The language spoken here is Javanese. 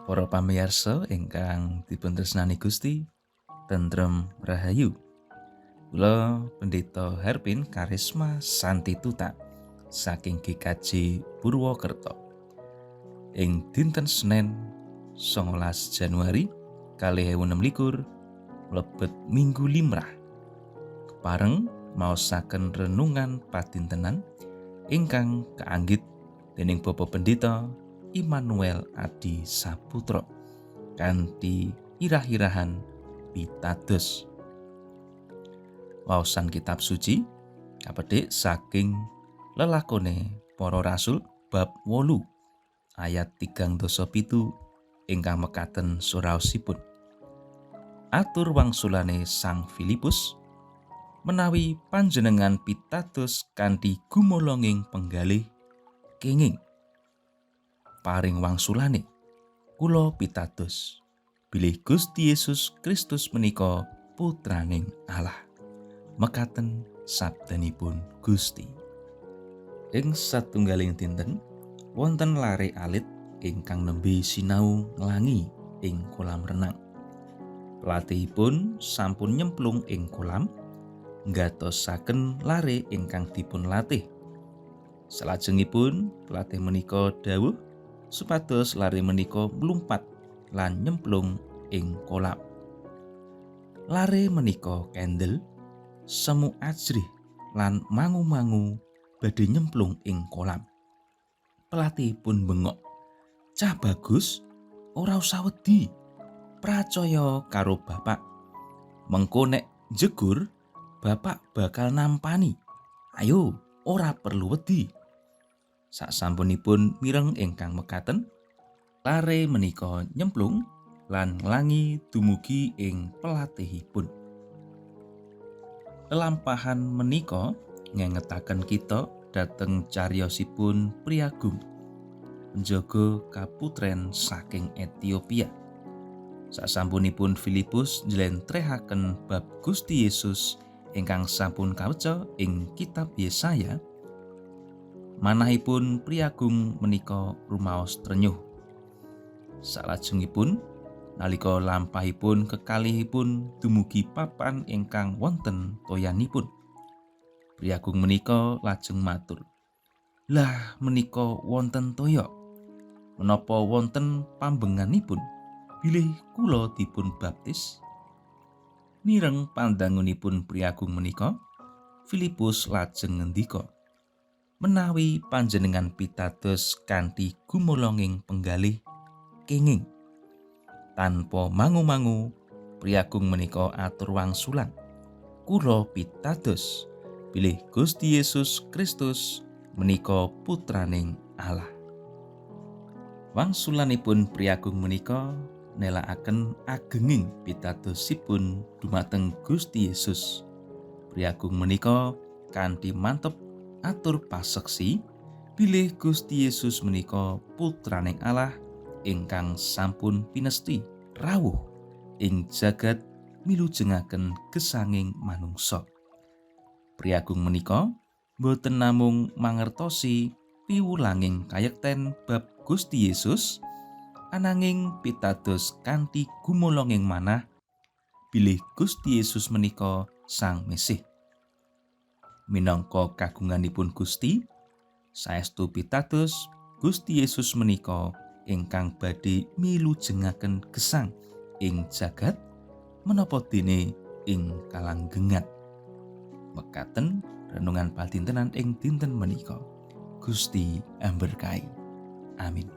Para pamirsa ingkang dipuntresnani Gusti, tentrem rahayu. Kula Pendeta Harpin Karisma Santi Tuta saking GKJ Purwokerto. Ing dinten Senin 19 Januari 2026 mlebet Minggu Limrah. Kepareng maosaken renungan padintenan ingkang kaanggit dening Bapak Pendeta Immanuel Adi Saputra kanthi irah-irahan pitados. Waosan kitab suci kapedhik saking lelakone para rasul bab 8 ayat 37 ingkang mekaten suraosipun. Atur wangsulane Sang Filipus, menawi panjenengan pitados kanthi gumolonging penggalih kenging. Paring wangsulane, kula pitados bilih Gusti Yesus Kristus menika putraning Allah. Mekaten sabdanipun Gusti. Ing satunggaling dinten wonten lare alit ingkang nembe sinau nglangi ing kolam renang. Pelatihipun sampun nyemplung ing kolam nggatosaken lare ingkang dipun latih. Salajengipun pelatih menika dawuh supados lare menika mlumpat lan nyemplung ing kolam. Lare menika kendel, semu ajrih lan mangu-mangu badhe nyemplung ing kolam. Pelatihipun bengok, "Cah bagus, ora usah wedi. Pracaya karo bapak. Mengko nek jegur, bapak bakal nampani. Ayo, ora perlu wedi." Sasampunipun mireng ingkang mekaten, lare menika nyemplung lan nglangi dumugi ing pelatihipun. Lelampahan menika ngengetaken kita dhateng cariyosipun Priagung, penjaga kaputren saking Ethiopia. Sasampunipun Filipus njlentrehaken bab Gusti Yesus ingkang sampun kaweca ing kitab Yesaya, manahipun Priagung menika rumaos trenyuh. Salajengipun nalika lampahipun kekalihipun dumugi papan ingkang wonten toyanipun, Priagung menika lajeng matur, "Lah menika wonten toya. Menapa wonten pambenganipun bilih kula dipun baptis?" Mireng pandangunipun Priagung menika, Filipus lajeng ngendika, "Menawi panjenengan pitados kanthi gumolonging penggalih kenging." Tanpa mangu-mangu, Priagung menika atur wangsulan, "Kula pitados bilih Gusti Yesus Kristus menika putraning Allah." Wangsulanipun Priagung menika nelakaken agenging pitadosipun dumateng Gusti Yesus. Priagung menika kanthi mantep atur paseksi bilih Gusti Yesus menika putraning Allah ingkang sampun pinesti rawuh ing jagat milujengaken gesanging manungsa. Priagung menika boten namung mangertosi piwulanging kayekten bab Gusti Yesus, ananging pitados kanthi gumolonging manah bilih Gusti Yesus menika Sang Mesih. Minangka kagunganipun Gusti, saestu pitados Gusti Yesus menika ingkang badhe milujengaken gesang ing jagat menapa dene ing kalanggengan. Mekaten renungan padintenan ing dinten menika. Gusti amberkahi. Amin.